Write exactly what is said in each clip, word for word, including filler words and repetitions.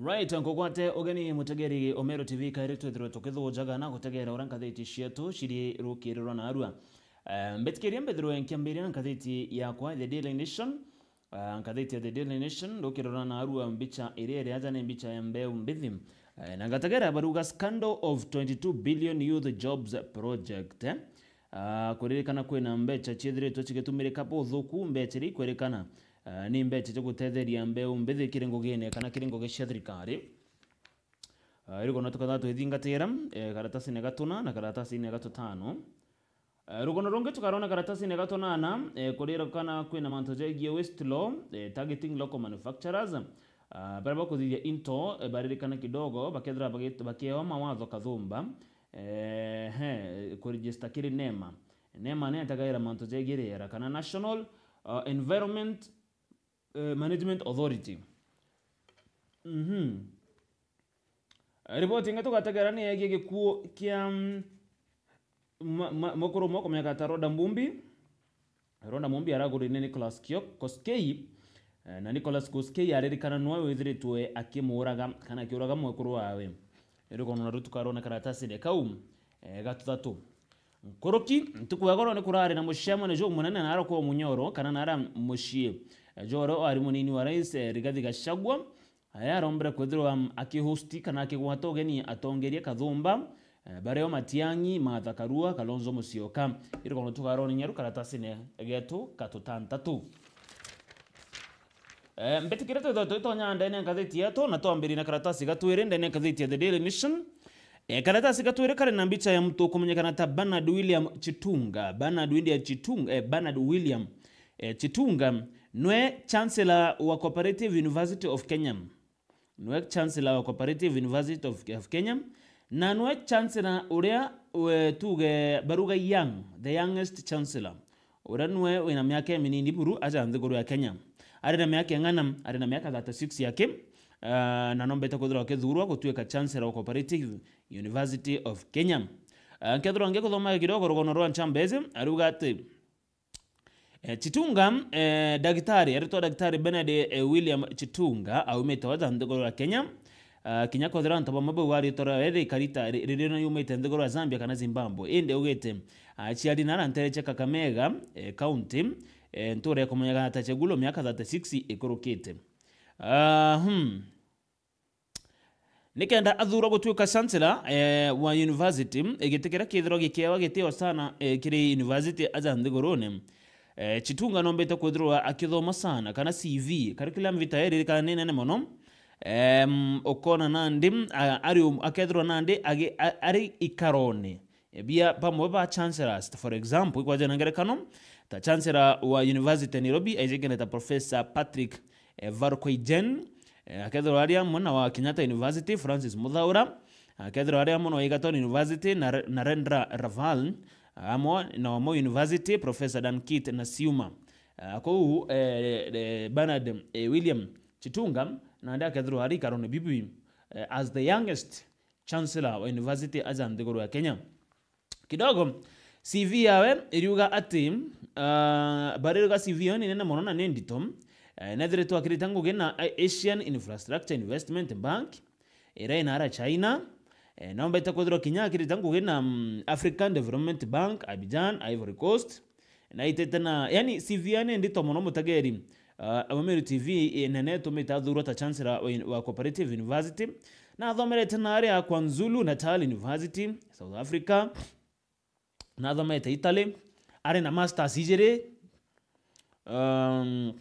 Right, nkugwate ugeni mutegeri Omero T V, kairi twithirwe tukithujaga na gutegera uria ngathiti cietu ciri rukiri rwa narua. Eh, mbitikiria mbithirwe nkiambiria na ngathiti yakwa, The Daily Nation. Ah, ngathiti ya The Daily Nation, rukiri rwa narua, mbicha iria iri aja ni mbicha ya mbeu mbithi. Eh, na ngategera baruga, "Scandal of twenty-two billion youth jobs project." Eh? Ah, kuririkana kwina mbecha ciithiritwe cigitumirika buthuku, mbecha iria ikwerikana, ah, ni mbecha cia gutetheria mbeu mbithi kiri ngugine kana kiri ngugi cia thirikari. Ah, irigona tukatha twithingatira, eh, karatasine gatuna na karatasine gatutano. Eh, rugono rungi tukarona karatasine gatunana, eh, kuririkana kwina mantu jegie waste law, eh, targeting local manufacturers. Ah, baria bakuthithia into, eh, baririkana kidogo, bakethira bagit-, bakiewa mawatho kathumba. Eh, he, kuregister kiri nema. Nema ni etagaira mantu jegie riera kana National, ah, Environment, eh, Management Authority. Mhm. Riboti ingi tugategera ni yegie gikuo kia, mm, ma-, ma-, mukuru umwe ukomenyeka ta Rhoda Mumbi. Rhoda Mumbi aragurire ni Nicholas Kiok-, Koskei, eh, na Nicholas Koskei aririkana nwe withiritwe akimuuraga kana akiuraga mwekuru wawe. Rugono naru tukarona karatasine kau, eh, gatuthatu. Nkuruki, ntuku ya goro ni kurari na mucemania jumunene naara kwa Munyoro, kana naara mucii, eh, jwa uria wari munini wa rais, eh, Rigathi Gachagua. Aya arombere kwithirwa akihosti kana akigwata ugeni atongeria kathumba, eh, bario Matiang'i, Martha Karua, Kalonzo Musyoka. Irugono tukaroni nyaru karatasine getu katutantatu. Eh, mbetikiria twithwe twitonya ndene ya ngathiti yetu, na twambirie na karatasi gatwiri ndene ya ngathiti ya The Daily Nation. Eh, karatasi gatwiri kari na mbicha ya muntu ukumenyekana ta Bernard William Chitunga. Bernard William Chitunga, eh, Bernard William, eh, Chitunga nwe Chancellor wa Cooperative University of Kenya. Nwe Chancellor wa Cooperative University of, of Kenya, na nwe Chancellor uria, we, tuge baruga young, the youngest Chancellor. Uria nwe wina miaka iminini buru aja nthiguru ya Kenya. Ari na miaka ing'ana? Ari na miaka thirty-six yake, ah, na nombete kwithirwa akithurwa gutuika Chancellor wa Cooperative University of Kenya. Ah, nkethirwa ngikuthoma kidogo rugono rwa Nchambezi, ariuga ati, eh, Chitunga, eh, ndagitari, aritwa Daktari Bernard, eh, William Chitunga, aumite waja nthiguru ya Kenya. Ah, kinya kwethirwa antu bamwe bau aritwa riri ikarita ri-, riria yumite nthiguru ya Zambia kana Zimbabwe. Indi augite, ah, aciari nara ntere cia Kakamega, eh, County, eh, ntura ikumenyekana ta Chegulo, miaka thirty-six ikurukite. Ah, hmm. Nikenda athurwa gutuika Chancellor, eh, wa university, igiti kiria kithirwa gikiewa gitio sana, eh, kiri university aja nthigurune. Eh, Chitunga nombite kwithirwa akithoma sana, kana C V, curriculum vitae iririkana ni nene mono. Em, ukona nandi, a-, ari um-, akethirwa nandi agi-, a-, ari ikarone, eh, bia bamwe ba chancellors. For example, ikwajana ngerekano, ta chancellor wa University ya Nairobi, aijikene ta Professor Patrick, eh, Varkoi Jain, eh, akethirwa ari amwe na wa Kenyatta University, Francis Muthaura, akethirwa ari amwe na wa Egerton University, na Re-, Narendra Raval, amwe na wa Moi University, Professor Dankit Nasiuma. Ah, kou, eh, eh, Bernard, eh, William Chitunga, nandi akethirwa ari ikarone bibi, eh, as the youngest chancellor wa university aja nthiguru ya Kenya. Kidogo, C V yawe iriuga ati, ah, bariuga C V yo ni nene mono na ni ndito. Eh, nethiritwe akirite ngugi na A-, Asian Infrastructure Investment Bank, iria inara China. Eh, nombete kwithirwa kinya akirite ngugi na, mm, African Development Bank, Abidjan, Ivory Coast. Na itete na, yani, C V ni ndito mono, mutegeri. Ah, Ameru T V, eh, nene itumite athurwa ta chancellor wa, wa Cooperative University. Na athomerete na aria KwaZulu Natal University, South Africa. Na athomete Italy. Ari na masters ijiri. Um,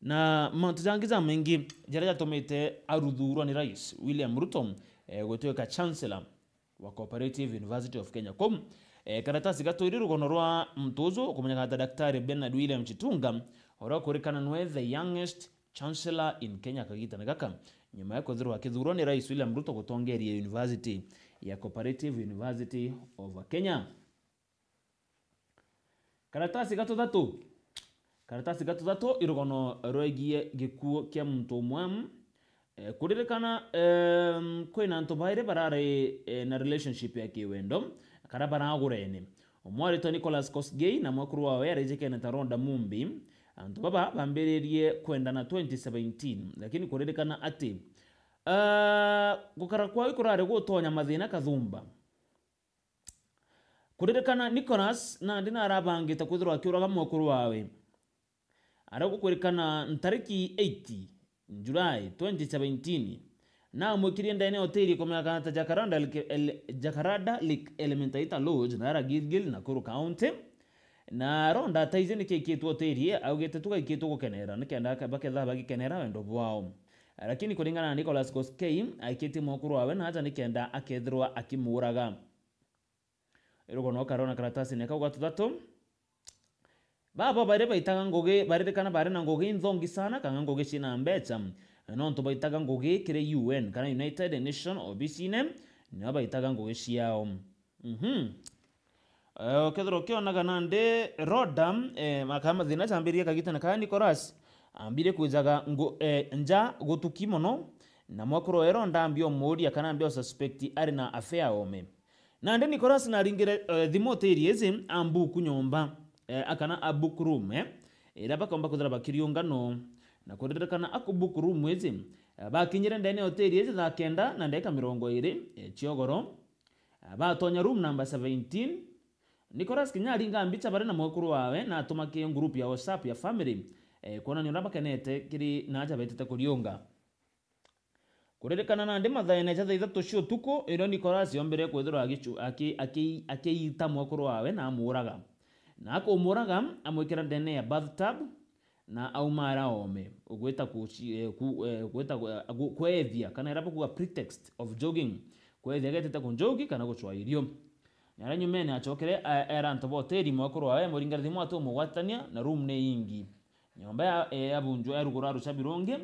na mantu jangi jamaingi jaria jatumite aruthurwa ni Rais William Ruto, eh, gutuika chancellor wa Cooperative University of Kenya. Kou, eh, karatasi gatwiri rugono rwa muntu uju ukumenyekana ta Daktari Bernard William Chitunga, uria ukurikana nwe the youngest chancellor in Kenya kagitane gaka, nyuma ya kwithirwa akithurwa ni Rais William Ruto gutongeria university ya Cooperative University of Kenya. Karatasi gatuthatu. Karatasi gatuthatu irugono rwegie gikuo kia muntu umwe. Eh, kuririkana, em, kwina antu bairi barari, eh, na relationship ya kiwendo, kana baragurene. Umwe aritwa Nicholas Kosgei na mwekuru wawe arijikene ta Rhoda Mumbi. Antu baba bambiririe kwendana twenty seventeen, lakini kuririkana ati Ah, gukara kwawe kurari gutonya mathina kathumba. Kuririkana Nicholas nandi narabangite kwithirwa akiuraga mwekuru wawe. Aria gukwirikana ntariki eight July twenty seventeen, namwikirie ndene ya hoteli ikomenya kana ta Jacaranda Lake, El-, Jacaranda Lake Elementaita Lodge, nara Gilgil, Nakuru County. Na aronda ataithi niki aikitwe hoteli, augite tu gaikitwe gukenera, nikenda aka-, baketha bagikenera wendo bwao. Lakini kuringana na Nicholas Koskei, aikitie mwekuru wawe na aja nikenda akethirwa akimuuraga. Irugono karona karatasine kau ga tuthatu. Baba bairi baitaga ngugi, baririkana bari na ngugi nthongi sana, kana ngugi ciina mbecha. Nontu baitaga ngugi kiri U N, kana United Nation obisine, nio baitaga ngugi ciao. Mhm. Eh, ukethirwa ukionaga nandi Rhoda, eh, ma-, kana mathina jambirie kagitene kaya Nicholas, ambire kwijaga ngu-, eh, nja gutuki mono, na mwekuru wa Rhoda ambia umuuria kana ambia ususpect ari na affair ome. Nandi Nicholas naringire, eh, thimu hoteli iji, ambuku nyomba, eh, akana a book room, eh, iria bakomba kwithira bakiriungano. Na kuririkana aku book room iji, eh, bakinyire ndene ya hoteli iji thaa kenda na ndagika mirongo iri, eh, cia ugoro. Eh, batonya room number seventeen. Nicholas kinya aringa mbicha bari na mwekuru wawe na atuma ki group ya WhatsApp ya family, eh, kwonania uria bakenete kiri na aja betite kuriunga. Kuririkana nandi mathaene ja thaa ithatu cia utuku, irio Nicholas ombire kwithirwa agichu-, aki-, aki-, akiita mwekuru wawe na amuuraga. Na akumuuraga, amwikira ndene ya bathtub, na auma ara ome, ugwita kuci-, eh, ku-, eh, gwita, eh, gu-, kwethia, kana iria bakuga pretext of jogging, kwethia agetete kunjogi kana gucwa irio. Na aria nyumene acokere, a-, era antu ba hoteli mwekuru wawe amuringire thimu ati umugwatania, na room ni ingi. Nyomba ya, eh, yabunjwa ya ruguru ya rucabi rungi,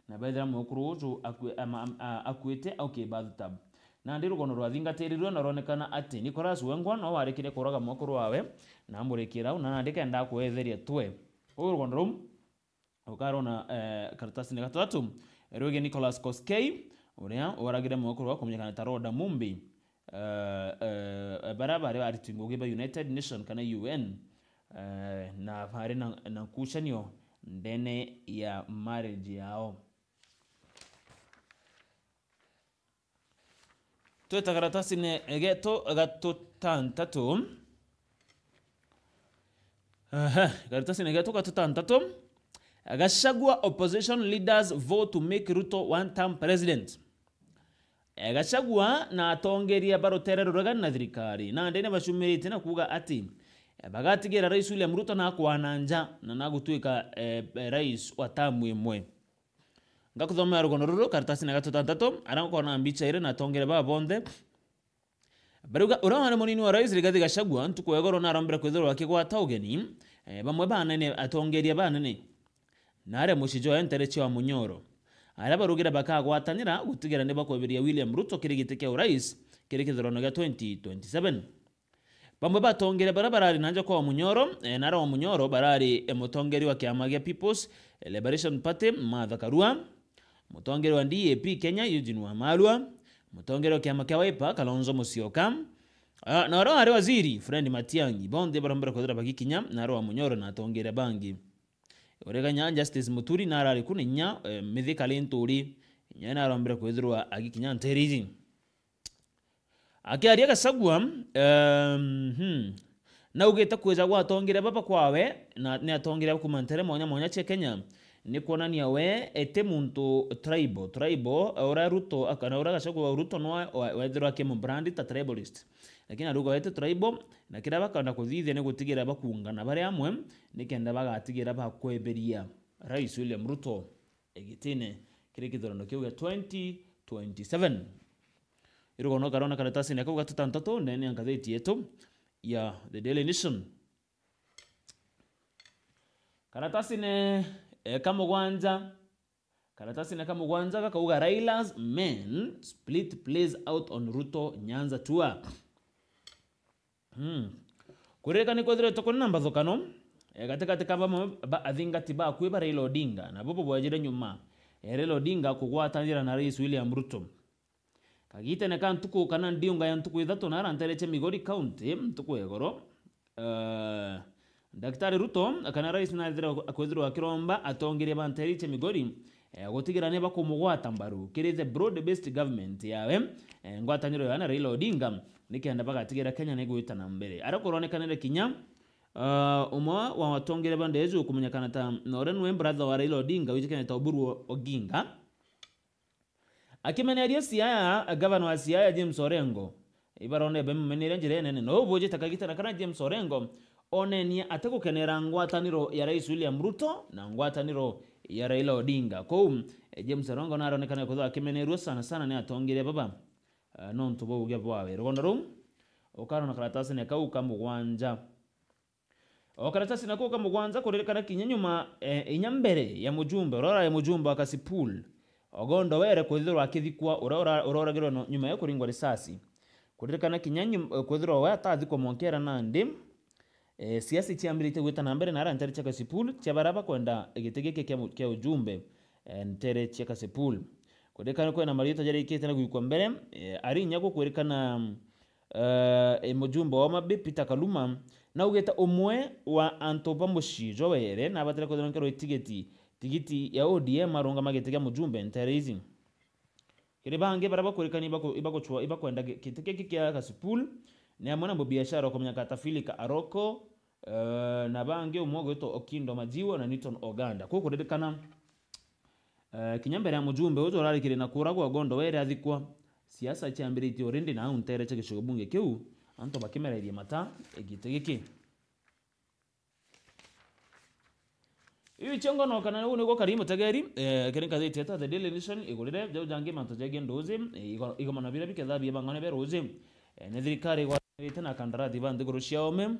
na bethira mwekuru uju akue-, ama-, am-, a-, akuite au ki bathtub. Nandi rugono rwathingatirirwe na rwonekana ati Nicholas wengwa no warikire kuraga mwekuru wawe, na amurikira au, na nandi kenda kwetheria twe. Uu rugono ruu ukarona, eh, karatasine ga tuthatu, rwigii Nicholas Koskei, uria waragire mwekuru wa kumenyekana ta Rhoda Mumbi. Eh, eh, baria bari ariti ngugi ba United Nation kana U N, eh, na bari na, na nkucanio ndene ya marriage yao. Twita karatasine getu ga tutantatu. Aha, karatasine getu ga tutantatu. Gachagua, opposition leaders vow to make Ruto one term president. Eh, Gachagua na atongeria ba rutere ruregani na thirikari nandi ni bacumiritie na kuuga ati, eh, bagatigira Rais William Ruto na akwana nja na nagutuika, eh, eh, rais wa tamu imwe. Ngakuthomera rugono ruru karatasine ga tutantatu, aria ngukorwa na mbicha iri na atongeria baba bonthe. Barauga, uria wari munini wa rais Rigathi Gachagua, ntuku ya igoro narombire kwithirwa akigwata ugeni, eh, bamwe ba anene, atongeria ba anene, na aria mucii jwayo ntere cia Wamunyoro, aria baraugire bakagwatanira gutigira ni bakweberia William Ruto kiri giti kia urais kiri kithurano gia twenty twenty-seven. Bamwe ba atongeria baria barari na nja kwa Wamunyoro, eh, na aria Wamunyoro barari, eh, mutongeria wa kiama gia People's Liberation Party, Martha Karua, mutongeria wa D A P Kenya, Eugene Wamalwa, mutongeria wa kiama kia Wiper, Kalonzo Musyoka, ah, na uria wari waziri, Fred Matiang'i, bonthe barombere kwithira bagikinya, na aria Wamunyoro na atongeria bangi. Uria kanya Justice Muturi narari ku na inya, eh, Mithika Linturi, inya narombere kwithirwa agikinya ntere iji. Akiaria Gachagua, ehm, hmm, naugite kwija gwa atongeria baba kwawe, na ni atongeria ba kuuma ntere mwanya mwanya cia Kenya, ni kwonania we eti muntu tribal. Tribal, eh, uria Ruto, kana uria Gachagua Ruto no we-, wethirwa akimubrandi ta tribalist. Lakini arauga we ti tribal, na kiria bakenda kuthithia ni gutigira bakuungana bari amwe, nikenda bagatigira bakweberia Rais William Ruto igitine kiri kithurano kiu gia twenty twenty-seven. Irugono karona karatasine kau ga tutantatu ndene ya ngatheti yetu ya The Daily Nation. Karatasine, eh, ka mugwanja, karatasine ka mugwanja gakauga, "Raila's men split plays out on Ruto Nyanza tour." Hmm. Kuririkana ni kwethiritwe kuri na mbathukano, eh, gatigati ka bamwe ba athingati bakui ba Raila Odinga, na bubu bwejire nyuma ya Raila Odinga kugwatanira na Rais William Ruto. Kagitene ka ntuku kana ndiunga ya ntuku ithatu nara ntere cia Migori County, ntuku ya igoro, eh, Daktari Ruto kana rais naethire akwethirwa akiromba atongeria ba ntere cia Migori, eh, gutigira ni bakumugwata mbaru kiri the broad-based government yawe, eh, ngwataniro yawe na Raila Odinga, nikenda bagatigira Kenya ni gwita na mbere. Aria kuronekanire kinya, ah, umwe wa atongeria ba Ndezu ukumenyekana ta, na uria niwe brother wa Raila Odinga, wijikene ta Oburu Oginga, akimeneria Siaya, gavana wa Siaya James Orengo, ibarone bemumeneria njira inene, no bujite kagitana kana James Orengo onenie atigukenera ngwataniro ya Rais William Ruto na ngwataniro ya Raila Odinga. Kou, eh, James Orengo naronekana kwithirwa akimenerua sana sana ni atongeria baba, eh, nontu bwa uge bwawe. Rugono ruu ukarona karatasine kau ka mugwanja. O karatasi nako ka mugwanja kuririkana kinya nyuma, eh, inya mbere ya mujumbe, uria urari mujumbe wa Kasipul, Ogondo Were kwithirwa akithikwa, uria ura-, uroragirwe no-, nyuma ya kuringwa risasi. Kuririkana kinya nyum-, eh, kwithirwa we atathikwa mwanka era nandi, eh, siasa ciambiritie gwita na mbere na ara ntere cia Kasipul, cia baria bakwenda giti giki kia mu-, kia ujumbe, eh, ntere cia Kasipul. Kuririkana kwina mariitwa jarikite na gwikwa mbere, eh, ari inya gukwirikana, eh, mujumbe wa Homa Bay Peter Kaluma, naugite umwe wa antu ba mucii jwa Were nabatire kwithirwa nkerwa itigiti, tigiti ya O D M arungama giti kia mujumbe ntere ici. Kiri bangi baria bakurikania ibaku-, ibagucwa-, ibakwenda gi-, giti giki kia Kasipul, ni amwe na mubiashara ukumenya Katafili ka Aroko, eh, na bangi umwe ugwitwa Okindo Majiwa na Newton Oganda. Kuu kuririkana, eh, kinya mbere ya mujumbe uju urarikire na kuuragwa Ogondo Were athikwa, siasa ciambiritie already na au ntere cia gicigo bunge kiu, antu bakimerairie mata giti giki. Iu icio ngono kana uu niguo kari mutegeri, eh, kiri ngathiti yetu ya The Daily Nation igurire, jau jangi mantu jegie nduuji, eh, igo-, igomano biria biketha biebang'ane bia ruuji. Eh, ni thirikari igwatanirite na kandarathi ba nthiguru cia oome.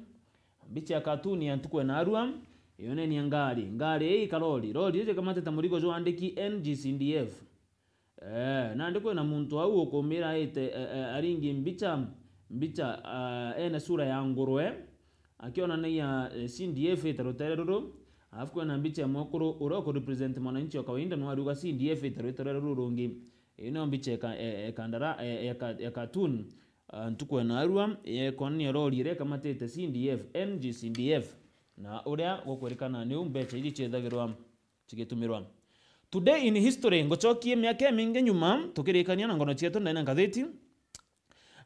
Mbicha ya katuni ya ntuku ya naarua, yonenia ngari. Ngari ii ikarori. Rori iji ikamatite murigo jwandiki N G C D F. Eh, nandi kwina muntu au ukumira aite, eh, eh, aringi mbicha, mbicha, ah, ena sura ya ngurwe, akionanagia, eh, C D F ita rutere ruru, alafu kwina mbicha ya mwekuru uria uku represent mwananchi wa kawaida, no ariuga C D F ita rutere ruru rungi. Ii nio mbicha ya ka-, eh, eh, kandara-, eh, ya ka-, ya cartoon, ah, ntuku ya naarua, yekonania rori iria ikamatite C D F, N G C D F, na uria gukwirikana niu mbecha iji ciethagirwa cigitumirwa. Today in history, ngucokie miaka imingi nyuma, tukirikania na ngono cietu ndene ngathiti.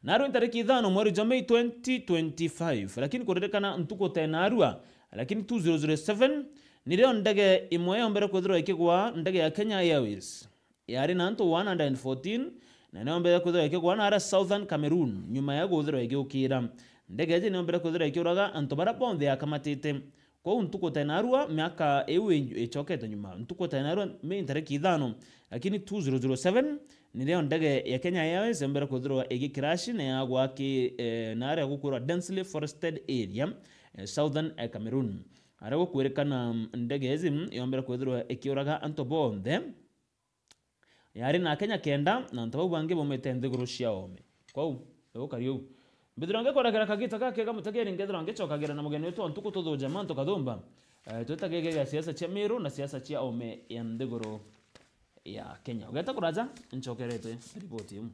Narua ntariki ithano mweri jwa Mei twenty twenty-five, lakini kuririkana ntuku tenarua, lakini two zero zero seven, nirio ndege imwe yombere kwithirwa ikigwa, ndege ya Kenya Airways. Yari na antu one hundred and fourteen, na niyombere kwithirwa ikigwa na ara Southern Cameroon, nyuma ya guthirwa igiukira. Ndege iji niyombere kwithirwa ikiuraga antu bara bonthe yakamatite. Kwou ntuku tenarua, miaka iu i-, icokete nyuma, ntuku tenarua, Mei ntariki ithano, lakini two zero zero seven, nirio ndege ya Kenya Airways yombere kwithirwa igicrash na yagwa ki, eh, na aria gukwirwa densely forested area, eh, Southern, eh, Cameroon. Aria gukwirikana, mm, ndege iji, mm, yombere kwithirwa ikiuraga antu bonthe. Yari na Akenya kenda, na antu bau bangi baumite nthiguru cia oome. Kwou, gukari uu. Mbithirwa ngikurekera kagita gakega mutegeri, nkethirwa ngicokagira na mugeni wetu wa ntuku tuthuja mantu kathumba. Eh, twitagege gia siasa cia Miru na siasa cia oome ya nthiguru ya Kenya. Ugeta kuraja, ncokerete riboti iu.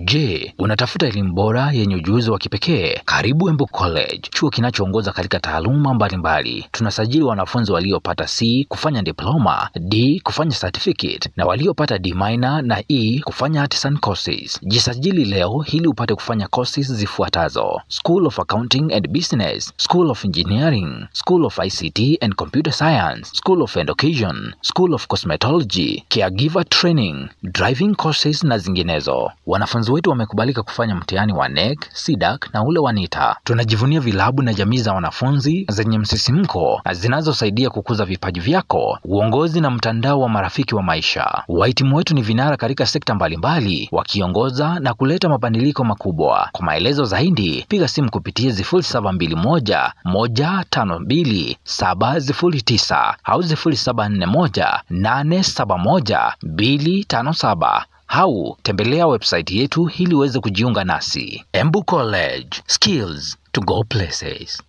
Je, unatafuta elimu bora yenye ujuzi wa kipekee? Karibu Embu College, chuo kinachoongoza katika taaluma mbalimbali. Tunasajili wanafunzi waliopata C kufanya diploma, D kufanya certificate, na waliopata D minor na E kufanya artisan courses. Jisajili leo ili upate kufanya courses zifuatazo: School of Accounting and Business, School of Engineering, School of I C T and Computer Science, School of Education, School of Cosmetology, Caregiver Training, Driving Courses na zinginezo. Wanafunzi wamekubalika kufanya mtihani wa NEC, CDAC na ule wa NITA. Tunajivunia vilabu na jamii za wanafunzi zenye msisimko na zinazosaidia kukuza vipaji vyako, uongozi na mtandao wa marafiki wa maisha. Wahitimu wetu ni vinara katika sekta mbalimbali, wakiongoza na kuleta mabadiliko makubwa. Kwa maelezo zaidi, piga simu kupitia sifuri saba mbili moja, moja tano mbili, saba sifuri tisa au sifuri saba nne moja, nane saba moja, mbili tano saba. Au tembelea website yetu ili uweze kujiunga nasi. Embu College, skills to go places.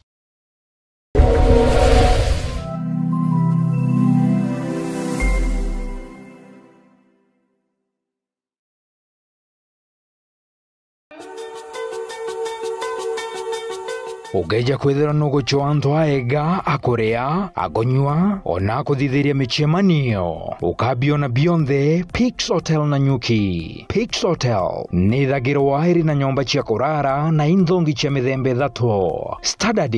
Ugeja kwithirwa nugucwa antu aega, akuria, akunyua, ona akuthithiria micemanio, ukabiona bionthe Pix Hotel Nanyuki. Pix Hotel nithagirwa iri na nyomba cia kurara na inthongi cia mithemba ithatu: standard,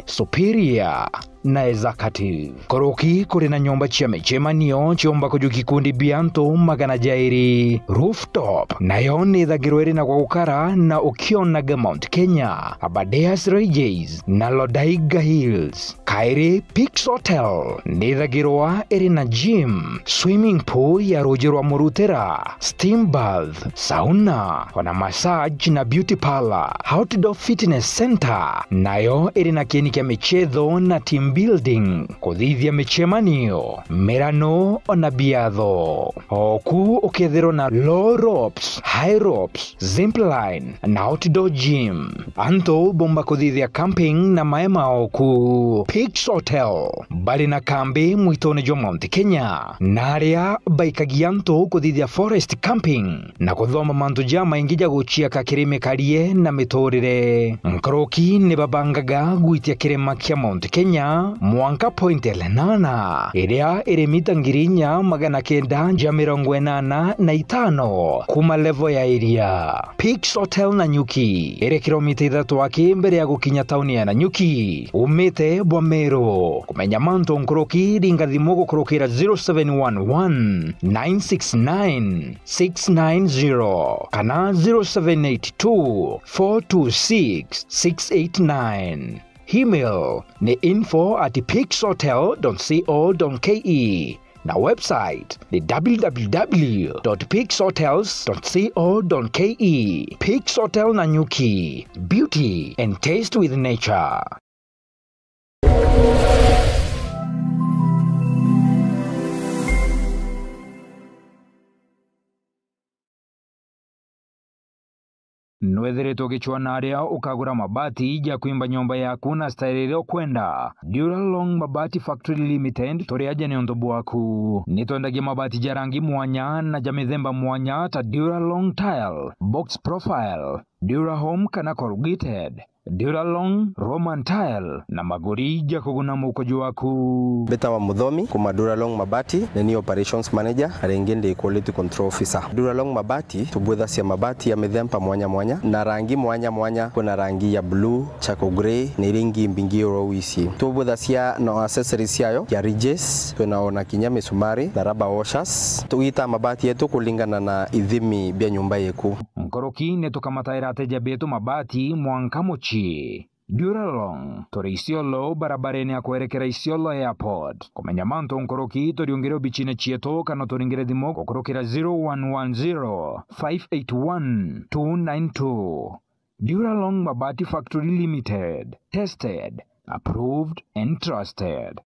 superior na executive. Nkuruki kuri na nyomba cia micemanio ciumba kuju gikundi bia antu magana jairi. Rooftop nayo nithagirwa iri na gwa gukara na ukionaga Mount Kenya, Aberdares Regis na Lodaiga Hills. Kairi, Pix Hotel nithagirwa iri na gym, swimming pool ya ruji rwa murutira, steam bath, sauna, ona massage na beauty parlor. Outdoor Fitness Center nayo iri na kieni kia michetho na team building, kuthithia micemanio, mirano, ona biatho. Oku ukethirwa na low ropes, high ropes, zipline na outdoor gym. Antu bomba kuthithia camping na maema oku. Pix Hotel bari na kambi mwitone jwa Mount Kenya, na aria baikagia antu kuthithia forest camping na kuthoma mantu jamaingi ja guciaka kiri mikarie na miturire. Nkuruki ni babangaga gwitia kirima kia Mount Kenya mwanka Point Lenana, iria iri mita ngiri inya magana kenda ja mirongo inana na itano kuma level ya iria. Pix Hotel Nanyuki iri kilomita ithatu aki mbere ya gukinya tauni ya Nanyuki, umite bwa Meru. Kumenya mantu nkuruki, ringa thimu gukurukira zero seven one one, nine six nine, six nine zero kana zero seven eight two, four two six, six eight nine. Email ni info at pixhotel dot co dot ke. Na website ni w w w dot pix hotels dot co dot ke. Pix Hotel Nanyuki, beauty and taste with nature. Nwethiritwe ugicwaa na aria ukagura mabati ja kwimba nyomba yaku na style iria ukwenda? Duralong Mabati Factory Limited turi aja ni untu bwaku. Ni twendagia mabati ja rangi mwanya na ja mithemba mwanya ta Duralong Tile, Box Profile, Durahome kana Corrugated, Duralong, Roman Tile na maguri ja kuguna mukojo waku. Mbitawa Muthomi kuma Duralong Mabati, ni ni operations manager, na ringi ndi quality control officer. Duralong Mabati, tubwithacia mabati ya mithemba mwanya mwanya na rangi mwanya mwanya. Kwina rangi ya blue, charcoal grey, na iria ingi mbingi oro wisi. Tubwithacia na accessories ciayo ya ridges, twina ona kinya misumari na rubber washers. Tugitaa mabati yetu kulingana na ithimi bia nyumba yeku. Nkuruki ni tukamataira ateja betu mabati mwanka mucii. Duralong, turi Isiolo, barabarene ya kwerekera Isiolo Airport. Kumenya mantu nkuruki, turiungire obicine cietu kana turingire thimu gukurukira zero one one zero, five eight one, two nine two. Duralong Mabati Factory Limited. Tested, approved and trusted.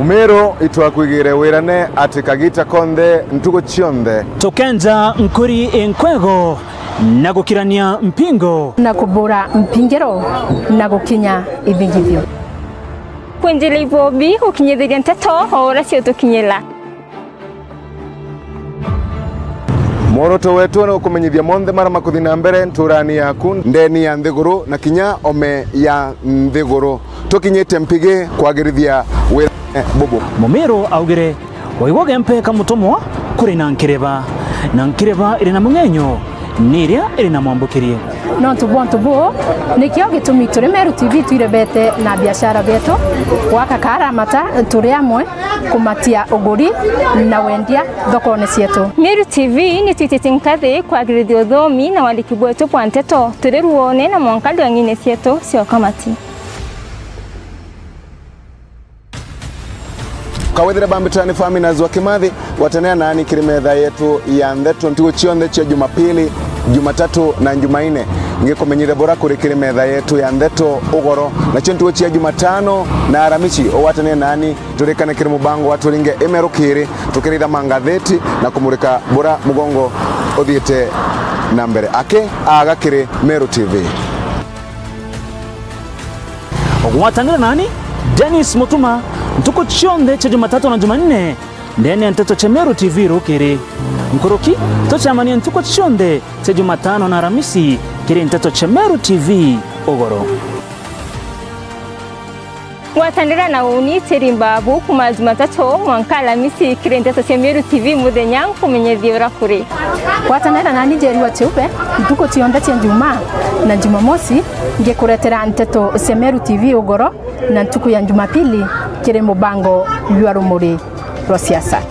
Meru itwakwigire wirane ati kagita konthe ntugu cionthe. Tukenja nkuri inkwego na gukirania mpingo. Na kubura mpingiro na gukinya ithigithio. Kwinjira ibobi gukinyithiria nteto o uria ciutukinyira. Mworoto wetu ni ukumenyithia monthe mara makuthi na mbere nturani yaku, ndeni ya nthiguru na kinya ome ya nthiguru. Tukinyite mpigi kwagirithia wira bubu. Mumiru augire, waigua gempe ka mutumwa kuri na nkireba, na nkireba iri na mung'enyo ni iria iri na mwambukirie. Nontu bwa untu buu, nikio gitumi turi Meru T V twirebete na biashara bietu, gwaka karamata turi amwe, kumatia uguri na wendia thokone cietu. Meru T V ni twititie nkathi kwagirithia uthomi na wandiki bwetu bwa nteto turi ruone na mwanka ndwang'ine cietu cia ukamati. Kawethire bambitani Faminas wa Kimathi, gwatanira nani kiri metha yetu ya ntheto ntugu cionthe cia Jumapili, Jumatatu na Jumaine. Ngikumenyithia bura kuri kiri metha yetu ya ntheto ugoro, nacio ntugu cia Jumatano na Aramisi, ugwatanire nani turikane kiri mubango wa Turinge Imeru Kiri, tukiritha mangatheti na kumurika bura mugongo uthiite na mbere. Aki aga kiri Meru T V. Gwatanira nani, Dennis Mutuma, ntuku cionthe cia Jumatatu na Jumanne, ndene ya nteto cia Meru T V rukiri. Nkuruki, tucemanie ntuku cionthe cia Jumatano na Aramisi kiri nteto cia Meru T V ugoro. Gwatanira na uni Teri Mbabu kuma Jumatatu mwanka Aramisi kiri nteto cia Meru T V muthenya nkumenyethie uria kuri. Gwatanira nani Njeri wa Chiupe ntuku cionthe cia Njumaa na Jumamosi ngikuretera nteto cia Meru T V ugoro na ntuku ya Jumapili kiri mubango jwa Rumuri rwa Siasa.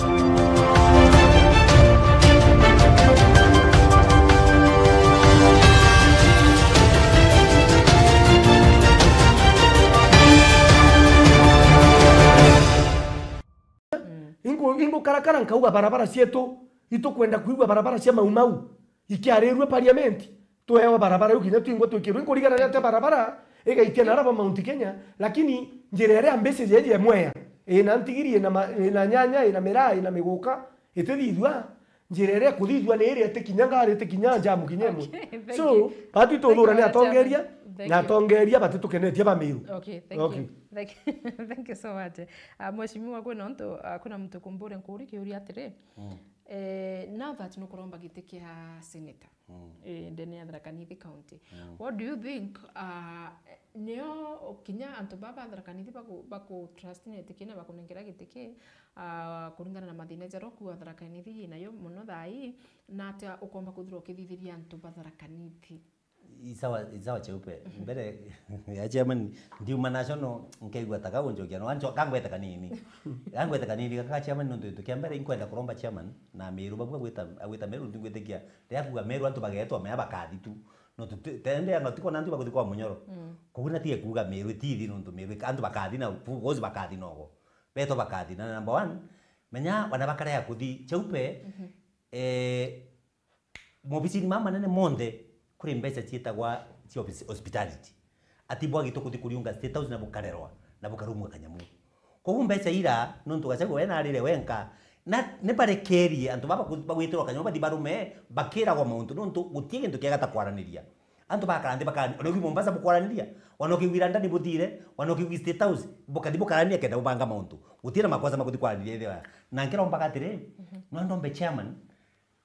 Ingu-, ingukarakara nkauga barabara cietu, itukwenda kwigua barabara cia Mau Mau ikiarirue parliament, tuewa barabara iu kinya twingwa twikirwe. Inkurigana riria atia barabara igaitia na araba Mount Kenya, lakini njira iria mbici jeje mwea, ina ntigiri, ina ma-, ina nyanya, ina miraa, ina miguka, itithithua, njira iria kuthithua ni iria itikinya ngari, itikinya jamu kinya imwe. Okay, thank So, you. Batu Thank ituthura you, ni Madam atongeria, Chairman. Thank na you. Atongeria batitukenetie ba Meru. Okay, thank Okay. you. Thank, thank you so much. Uh, Mheshimiwa, kwina untu, uh, kwina muntu kumbure nkuri kiuria atiri, Mm. eh, now that nukuromba giti kia senator, Mm. eh, ndene ya Tharaka Nithi County, Mm. what do you think, uh, nio kinya antu baba Tharaka Nithi baku, baku trust na itikia na bakunengera giti ki, uh, kuringana na mathina jaria ku Tharaka Nithi yinayo muno thaa ii, na atia ukomba kwithirwa ukithithiria antu ba Tharaka Nithi? Isawa, isawa Cheupe. Mhm. Mbere ya chairman, ndiuma national, nkaigua ta kau njokia, no, ancho, kangwete kanini. Kangwete kanini, gaka chairman, nontu kintu kia mbere, inkwenda kuromba chairman, na Meru, babu agwita, agwita Meru, ntingwitikia. Riria kuga Meru, antu bagetwa, mea bakathi tu. No tu, te-, tende, ano, tiko na antu bakuthi kwa Munyoro. Mm. Koguo na tige kuga Meru, itithi, nontu Meru, antu bakathi na, of course bakathi nogo. Betwa bakathi. Na number one, menya, wana bakarea kuthi, Cheupe, Mhm. eh, mobicini mama manene monthe kuri mbeca ciitagwa cia obis-, hospitality. Ati bwagitwe kuthi kuriunga State House na bukarerwa, na bukarumwa kanyamu. Koguo mbeca ira, nontu Gachagua we narire wenka, na ni barekerie antu baba ku-, bagwitirwa kanyamu bathi barume, bakiragwa mauntu, nontu guti gintu kiega ta kwaraniria. Antu bakara nthi bakani, ona ukiuma Mombasa bukwaraniria, ona ukigwira ndani buthire, ona ukigwi State House, bukathi bukarania kenda bubanga mauntu. Guti na makosa makuthi kwaraniria ithe wa. Na nkirombaga atiri, Mhm. no ndombe chairman,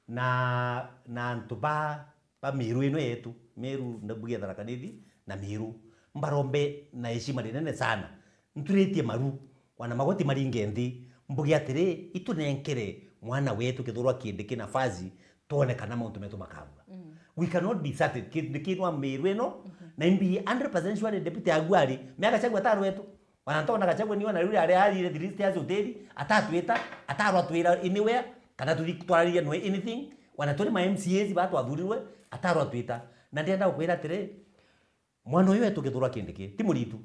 na, na antu ba, ba Meru ino yetu, Meru, ndabugia Tharaka Nithi, na Meru, mbarombe na heshima rinene sana. Nturitie maru, wana magoti maringe nthi, mbuge atiri, itunenkere mwana wetu Kithurwa Kindiki nafasi, twone kana mauntu metu makabua. Mm. We cannot be certain, ki-, ni kinwa Meru ino, Mhm. na imbi hundred percent sure deputy agu ari, miaka Gachagua atarwetu. Wana ntona Gachagua ni wana riu ari arire three stairs hoteli, atatwita, atarwa twira anywhere, kana tuthi twariria nwe anything. Wana turi ma M C As ba twathurirwe, atarwa twita. Na ndienda gukwira atiri, mwana uyu wetu Kithurwa Kindiki, ti muritu.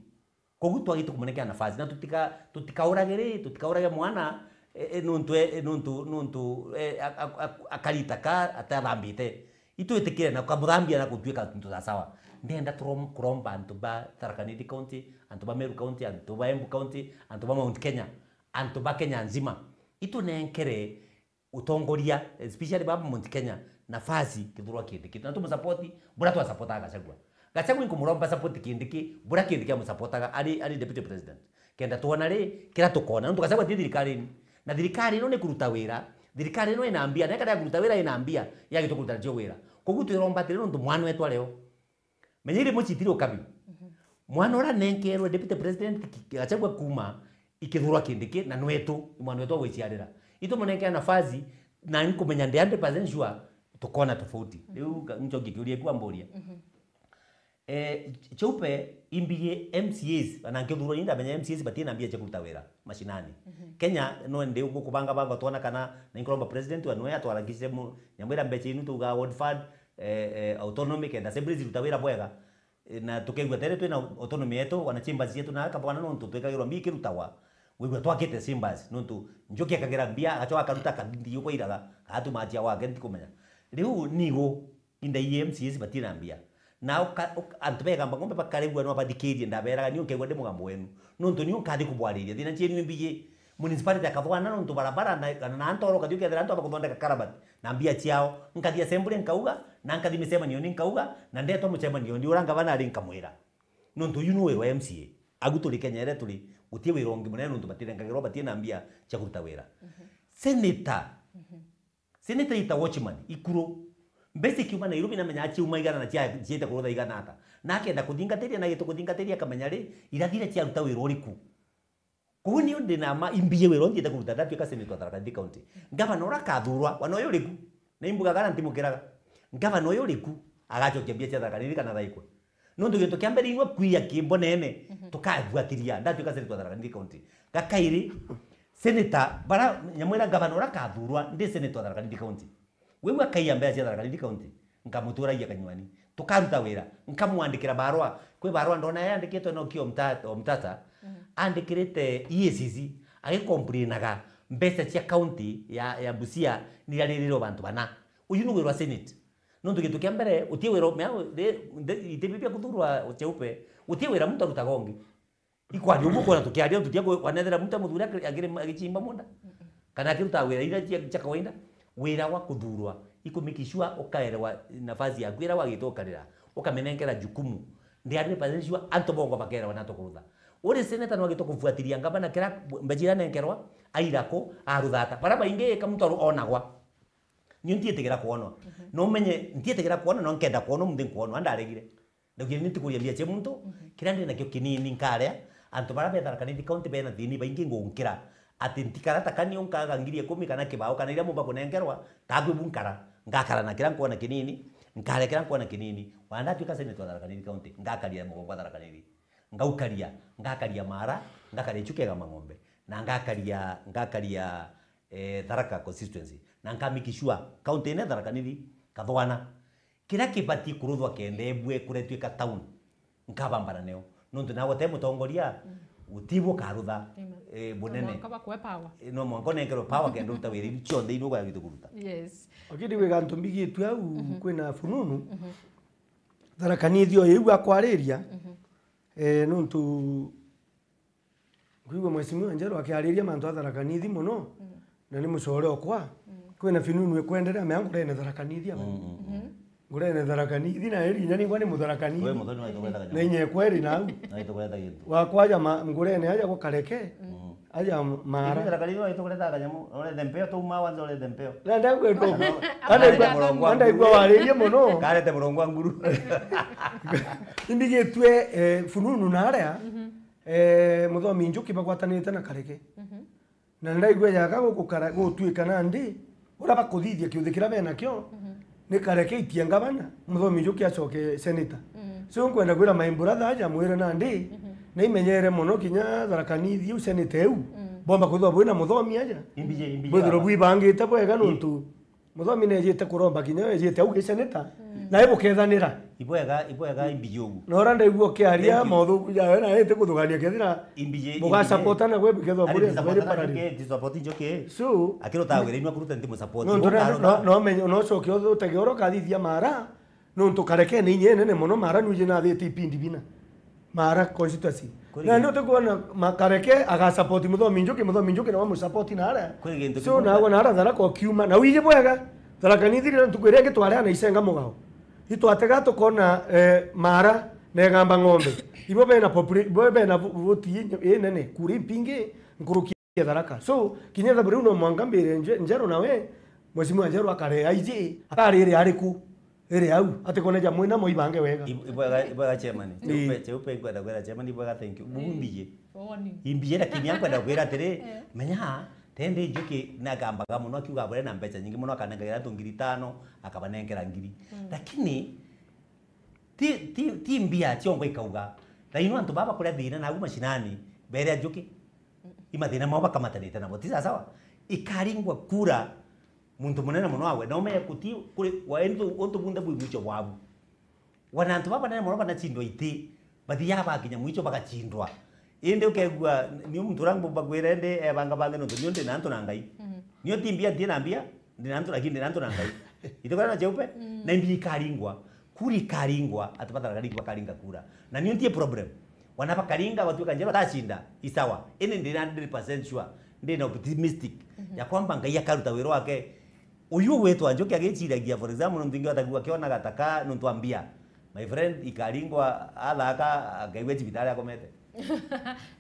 Koguo twagite kumunengera nafasi, na tutika-, tutikaurage ri, tutikaurage mwana, e, e, nuntu, e, e, nuntu, nuntu, e, a-, a-, a-, akarita ka atathambite. Itwitikire na kamuthambia na gutuika ntu za sawa. Ndenda turom-, kuromba antu ba Tharaka Nithi County, antu ba Meru County, antu ba Embu County, antu ba Mount Kenya, antu ba Kenya nzima, itunenkere utongoria, especially baba Mount Kenya, nafasi Kithure Kindiki. Na tumusapoti, bura twasapotaga Gachagua. Gachagua inkumuromba support Kindiki, bura Kindiki amusapotaga ari, ari deputy president. Kenda twona ri, kira tukona. Nontu Gachagua ti thirikarini. Na thirikari ino ni kuruta wira. Thirikari ino ina mbia. Na ikarea kuruta wira ina mbia, yagitwe kuruta nacio wira. Koguo twiromba atiri nontu mwana wetu ario. Menya iri mucitiri ukabi. Mwana uria nenkerwe deputy president ki-, Gachagua kuma i Kithure Kindiki na nwetu, i mwana wetu wa gwiciarira. Itumunenkea nafasi na nkumenya ndi hundred percent sure tukona tofauti. Riu ka-, ncokie kiuria kiu amburia. Eh, Cheupe, imbiji M C As, na nkithurwa ni ndamenya M C As batina mbia cia kuruta wira mashinani. Kenya no ndi gukubanga banga twona kana na inkuromba president wa nwe atwaragise mu-, nyamwira mbeca inu tuga ward fund, eh, eh, autonomy kenda assemblies iruta wira bwega. Eh, na tukaigua tere twina autonomy yetu, wana chambers yetu na kabwana nontu twikagirwa mbia ikirutagwa. Wigua twakite chambers nontu Njuki akagira mbia, agacoka akaruta kathindi uko iraga, atumatia wake ntikumenya. Riu nigu inda i M C As batina mbia. Na uka-, uka-, antu begamba ng'ombe bakaregua no bathikirie, ndaberaga niu nkaigua ndi mugambo wenu. Nontu niu nkathi kubwariria. Thina cienu imbiji. Municipality akathwana nontu barabara na, na, na ntoro ukathi ukethira antu abakuthondeka karabati na mbia ciao. Nkathi assembly nkauga, na nkathi micemanio ni nkauga, na ndetwa mucemanio ni ura ngavana ari nkamwira. Nontu uyu ni wira wa M C A. Agu turi Kenya iria turi, guti wira ungi munene nontu batirengagirwa, batina mbia cia kuruta wira. Senator. Senator ita watchman, ikuru. Mbeca ikiuma Nairobi namenya aciuma igana na cia-, ciite kurutha igana ata. Na akenda kuthingatiria na gitu kuthingatiria akamenya ri, irathire ciaruta wira uriku. Koguo niu ndi na ma imbiji wira unthiite kuruta ndatuika senator wa Tharaka Nithi County. Ngavana uria akathurwa, wana uyu uriku. Na imbugaga na ntimukiraga. Ngavana uyu uriku, agacokia mbia cia Tharaka Nithi kana thaikwe. Nontu gintu kia mbere inyua kwia kimbonene, tukabuatiria, ndatuika senator wa Tharaka Nithi County. Gakairi, senator, bara, nyamwira ngavana uria akathurwa, ndi senator wa Tharaka Nithi County. Weu akaiya mbeca cia Tharaka Nithi County, nkamuturagia kanywani. Tukaruta wira, nkamwandikira barua. Kwi barua ndona yandikitwe no kio Omta-, Omtata, andikirite E A C C, agicomplainaga mbeca cia county ya, ya Busia niraririre bantu bana. Uyu ni wira wa Senate. Nontu gintu kia mbere, uti wira, mea, ri-, nde-, iti bibia kuthurwa Cheupe, uti wira muntu arutaga ungi. Ikwani uguo kwona tukiaria ntutia kwanethera muntu muthuri akiri-, akiri-, agichimba munda. Kana akiruta wira ira cia, cia kawaida. Wira wa kuthurwa, ikumikishua ukaerewa nafasi yaku ira wagite ukarira, ukamenenkera jukumu. Ndi hundred percent sure antu bongwa bakerewa na tukurutha. Uri senator no agite kufuatilia ngavana kira mbeca iranenkerwa, aira ku, aruthata. Bara baingi ka muntu aru-, onagwa. Niu ntiitigira kwonwa. No menye, ntiitigira kwonwa, no nkenda kwonwa, muntu nkwonwa, andaregire. Ndaugire, "Ni ntikuria mbia cia muntu, kiria ndi nakio kinini nkaria." Antu baria be Tharaka Nithi County bena thini baingi ngunkira. Ati ntikara ta kani unkaga ngiri ikumi kana kibao kana iria mumba kunenkerwa, taku ibu nkara. Ngakara na kiria nkwona kinini, nkaria kiria nkwona kinini. Wana ndatuika senator wa Tharaka Nithi County, ngakaria mugongo wa Tharaka Nithi. Ngaukaria, ngakaria Mara, ngakaria Chuka Igamba Ng'ombe, na ngakaria, ngakaria, eh, Tharaka constituency. Na nka make sure county ine Tharaka Nithi, Kathwana. Kiria kibati kuruthwa kenda ebue kuretwika town, nkabambana neo. Nontu nawe te mutongoria, gutibu karutha, eh, bunene. No mwanka bakwe power. Eh, no mwanka unenkerwe power kenda uruta wira iu cionthe iria ugwagite kuruta. Yes. Lakini gwi gantu mbigitue au, kwina fununu. Tharaka Nithi o iu akwariria, eh, nontu nkwigua Mheshimiwa Njeru akiariria mantu a Tharaka Nithi mono, na ni mucore okwa. Kwina finunu ikwenderea mea ngurene Tharaka Nithi aba. Ngurene Tharaka Nithi na eri inya ningwa ni Mutharaka Nithi. We muthoni waitugwetaga na inya ekweri nau. Waitugweta gintu. Wakwaja ma-, ngurene aja gukareke. Aja Mara. Ibu Tharaka Nithi waitugweta kanyamu, ore the mpeo tu ma wanza ore the mpeo. Na ndagwetwo. Ano, anda igwa, anda igwa waririe mono. Karete murongo wa nguru. Imbigitue, eh, fununu na aria, eh, muthomi Njuki bagwatanite na Kareke. Na ndaigua jaga gukara, gutuika nandi, uria bakuthithia kiuthi kiria benakio, ni Kareke itie ngavana, muthomi Njuki acoke senator. So nkwenda kwira my brother aja mwire nandi, na imenyere mono kinya Tharaka Nithi iu senator iu, bomba kwithirwa bwina muthomi aja. Imbiji, imbiji bwithirwe bwibangite bwega nontu muthomi nejite kuromba kinya ejite au giceneta, na ibukethanira. Ibwega, ibwega imbiji ugu. Na ura ndaigua ukiaria mauthu jawe na ete kuthugania kethira imbiji, imbiji. Bugasapotana gwe bikethwa buri very parallel. Njuki, support Njuki. So, akirota wira inwa kuruta ndi musupport. No, no, no, no, menye, no coke utege oro kathithia Mara, nontu Kareke ni inye nene mono Mara nuje na thete ipindi bina. Mara constituency. Kuri na ndio tukuona Makareke aga support Muthomi Njuki, Muthomi Njuki na wamu support na ara. Kuri gintu so kimwe na agwa na ara Tharaka okiuma na wiji bwega. Tharaka ni thiri ntuku iria ingi twari ana icenga mugao. Itwatega tukona eh, Mara na Igamba Ng'ombe. Ibo bena popula-, ibo bena vu-, voti inye-, inene kuri mpingi nkuruki ya Tharaka. So kinya thabu riu no mwanka mbire nje-, Njeru nawe Mheshimiwa Njeru akare I G akarire ariku. Iri au, ati kone ja mwina moibange wega. Ib-, ibwega, ibwega chairman. Ii. Cheupe, cheupe nkwenda kwira chairman, ibwega, thank you. Ii. Bumbije. Warning. Imbije, lakini ankwenda kwira atiri, eh, menya, tende Njuki nagambaga muno, akiuga abure na mbeca nyingi muno, akanengagira antu ngiri itano, akabanenkera ngiri. Mm. Lakini, ti, ti, ti mbia ciongo ikauga. Thaino antu baba kuria thina, nagu mashinani, bere Njuki. Imathina mao bakamatanite nabo. Ti sawa sawa? Ikaringwa kura, muntu munene muno awe, na umenye kuti kuri, wa, untu, untu bunthe bwi mwicho bwabu. Wana antu baba banene muno banachindwa iti, bathiaga bakinya mwicho bagachindwa. Indi ukegua, ni muntu uria ngumba kwira indi ebanga bange nontu nio ndi na antu na Ngai. Mhm. Nio ti mbia ntie na mbia, ndi na antu lakini ndi na antu na Ngai. Itukwira na cheupe? Mm. Na mbia ikaringwa. Kura ikaringwa, ati batharaga ringi bakaringa kura. Na nio ntie problem. Wana bakaringa, batuika Njeru atacinda, isawa. Indi ndi na hundred percent sure, ndi na optimistic, mhm, ya kwamba Ngai akaruta wira wake. Uyu ugwitwa Njuki agiciragia, for example, nontu ingi batagua akiona gataka nontu wa mbia. My friend, ikaringwa, athaka, akaigua cibitari akomete.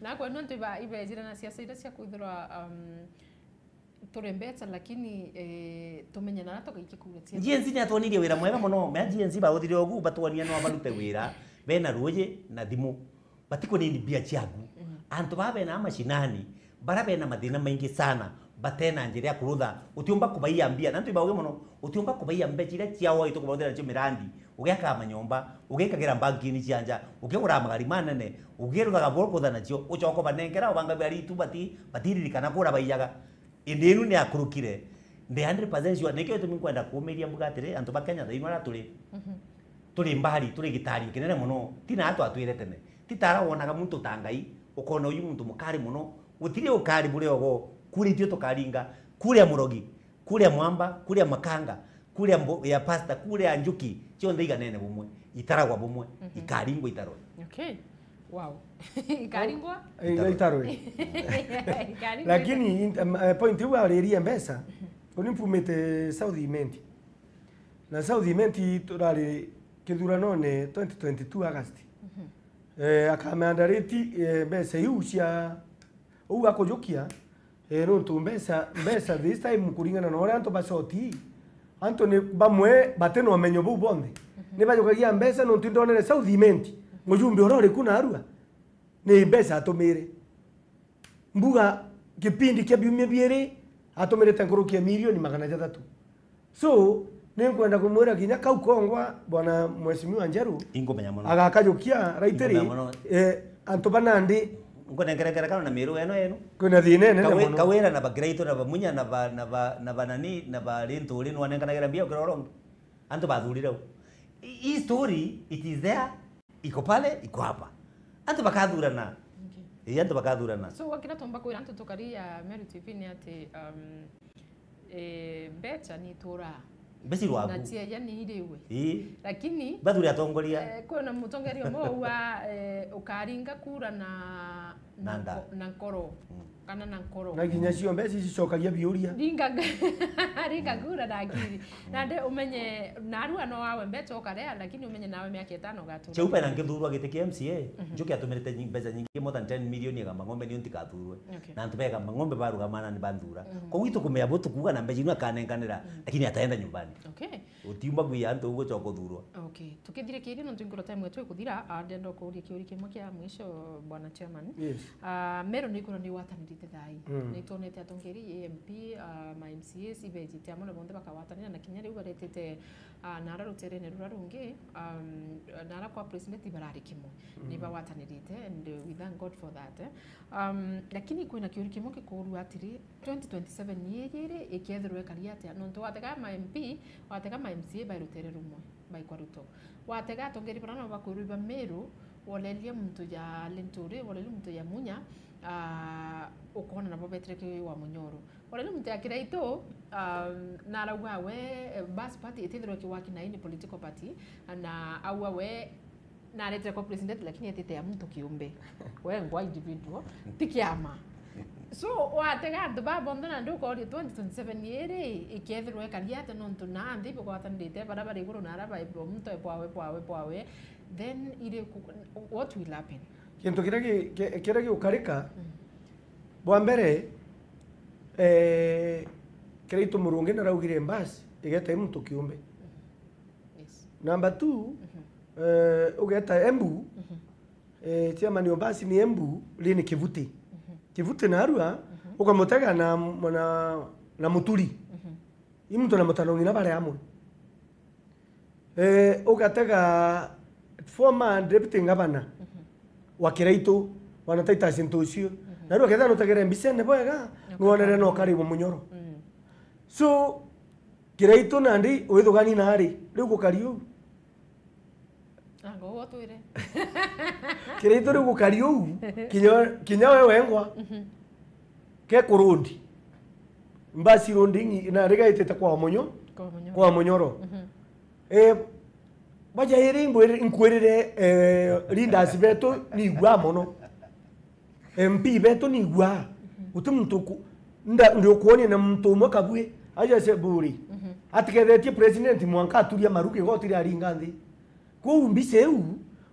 Nakwe nontu iba-, ibejire na siasa iria cia kwithirwa, um, turi mbeca, lakini, eh, tumenye na aria tugaikia kura cia G N C ni atwonirie wira mwega muno. Mea G N C bauthirie ugu, batwonia no barute wira, bena ruuji na thimu. Batikunini mbia ciaku. Mm. Antu baa bena mashinani, bara bena mathina maingi sana, batena njira ya kurutha, utiumba kubaiya mbia. Na antu ibauge muno, utiumba kubaiya mbeca iria ciao waitwa kubaruthira nacio mirandi, ugiakaga manyomba, ugikagira mbankini cia nja, ukigura magari manene, ugiruthaga buru kutha nacio, ucoka ubanenkera, ubanga bia ritu bati-, batiririkana kura baiyaga. Indi inu ni akurukire. Ndi hundred percent sure. Nikio gitumi nkwenda kuumiria mbuga atiri, antu ba Kenya thaino aria turi, mhm, turi mbari, turi gitario kinene muno. Ti na atwatwire tene. Ti ta aria wonaga muntu ta Ngai, ukona uyu muntu mukari muno. Gutiri ukari buri ogo. Kuri itwe tukaringa. Kuria murogi, kuria mwamba, kuria makanga, kuria mbo-, ya pasta, kuria njuki, cionthe iganene bumwe. Itaragwa bumwe. Mhm. Ikaringwa itarwe. Okay. Wow. Ikaringwa? Eh, itarwe. Itarwe. Ikaringwa. Lakini itarwe. In-, em, eh, point iu waririe mbeca, mhm, uni mpumite South Imenti. Na South Imenti turari kithuranone twenty twenty-two August. Mhm. Eh, akamandariti, eh, mbeca iu cia, uu akujukia, Eh, nontu mbeca, mbeca this time kuringana na uria antu bacoti, antu ni bamwe bati na umenyo buu bonthe. Mhm. Ni bajukagia mbeca nontu ndonere South Imenti, mhm, mujumbe uria uri ku narua, ni mbeca atumire. Mbuga kipindi kia biumia biiri, atumirite nkuruki ya milioni magana jathatu. So, ninkwenda kumwira kinya kau kongwa, bwana Mheshimiwa Njeru, ingumenya mono, agakajukia raitiri, ingumenya mono, eh, antu ba nandi. Nkunengerekera kana na miru eno yenu. Kwina thina inene mono. Kawira na Bakiraitu na Bamunya na ba, na ba, na ba nani, na ba Linturi nwanenganagira mbia ukira urongi. Antu bathurire u. Hii story, it is there. Iko pale, iko hapa. Antu bakathurana. Okay. Ii, antu bakathurana. So, wakira tumba kwira antu tukari ya Meru T V ni ati, um, eh, mbeca ni ituraga. Mbeca irwaku. Na ciaja ni iriwe. Ii. Lakini, bathure atongoria. Eh, kwina mutongeria umwe wa, eh, ukaringa kura na, na, na nda, nko-, na nkoro. Mm. Kana na nkoro. Na kinya cio mbeca ici cicokagia biuria. Ringa, ringa kura na akiri. Na ndi umenye, narua no wawe mbeca ukarea, lakini umenye nawe miaka itano ugatura. Cheupe na ngithurwa giti kia M C A, mhm, Njuki atumirite nyi-, mbeca nyingi more than ten million Igamba Ng'ombe nio ntikathurwe. Okay. Na antu ba Igamba Ng'ombe barugamana ni banthura. Mhm. Koguo itukumenya bu tukuuga na mbeca inu akanenkanira, mhm, lakini ataenda nyumbani. Okay. Utiumba kwia antu ugucoka uthurwa. Okay. Tukithirikiria nontu nkuro time yetu ikuthira, ah, ndenda kuuria kiuria kimwe kia mwisho, bwana chairman. Yes. Ah, Meru ni ikura ni gwatanirite thai. Mm. Ni twonete atongeria, M P, ah, ma M C As, ibejite amwe na bonthe bakagwatanira na kinya riu baretete, ah, nara ruterene rura rungi, um, nara kwa president barari kimwe. Mm. Ni bagwatanirite and, uh, we thank God for that, eh. Um, lakini kwina kiuria kimwe gikuurua atiri, twenty twenty-seven ni ijiri ikethirwa ikari atia? Nontu watega ma M P, watega ma M C A bai rutere rumwe, bai kwa Ruto. Watega atongeria bara nabo bakwirwa iba Meru, woleria muntu ja Linturi, woleria muntu ja Munya, ah, ukona nabo betire ki wa Munyoro. Woleria muntu ja Kiraitu, um, na arauga we, eh, bas party itithirwa ikiwaki na ini political party, na auga we Naretire kwa president, lakini etite ya muntu kiumbe. Wengwa individual, ti kiama. So, watega antu ba bonthe nandi ukoria twenty twenty-seven iri, ikethirwa ikari atia nontu na nthi bigwatanirite, bara bari iguru na ara bari bo muntu e bwawe, bwawe, bwawe, then iri ku-, what will happen? Kintu kiria gi-, ki-, kiria giukarika, bwa mbere, eh, Kiraitu Murungi naraugire mbasi igeta i muntu kiumbe. Yes. Number two, eh, ugeta Embu, eh, chairman o mbasi ni Embu, ri ni Kivuti. Kivuti narua, ukamutega na, na, na Muturi. I muntu na Mutano ng'ina bari amwe. Eh, ugatega former deputy governor wa Kiraitu, bwana Titus Ntucio. Na riu ukethira nutegere mbicene bwega, nwonere no kari bo munyoro. So, Kiraitu nandi withugani nari, riu gukari uu. Ango utwire. Kiraitu riu gukari uu, kinya, kinya we wengwa. Ke kurundi. Mbasi rundingi na rigaitite kwa munyo, kwa munyoro. Kwa munyoro. Eh, baja iri ngwiri-, nkwirire, eh, leaders betu ni igua mono. M P betu ni igua. Guti muntu ku-, nda-, ndi ukuonia na muntu umwe kabui. Aja se buri. Atigethetie president mwanka aturia maru kigoti ria ringa nthi. Kuu mbica iu,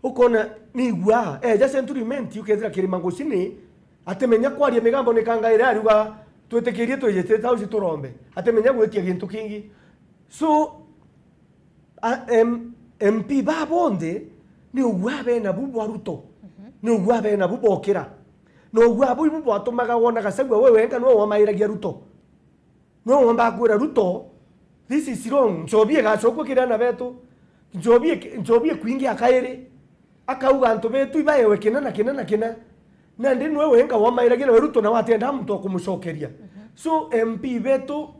ukona ni igua. Eja Century Mint, ukethira kirima ngucini, atimenya kwaria migambo ni kanga iria ariuga, "Twitikirie twije State House turombe." Atimenya gwitia gintu kingi. So, a, em, M P ba bonthe, ni ugua bena bu bwa Ruto. Ni ugua bena bu bokira. Na ugua bu ibu bwatumaga wona Gachagua we wenka niwe wamairagia Ruto. Niwe wombaga kwira Ruto, "This is wrong. Nchobi igacokua kiri ana betu. Nchobi ik-, nchobi ikwingi akairi." Akauga, "Antu betu ibaewe kina na kina na kina." Nandi niwe wenka wamairagia, nawe Ruto nawe atiendaga muntu wa kumucokeria. So, M P betu,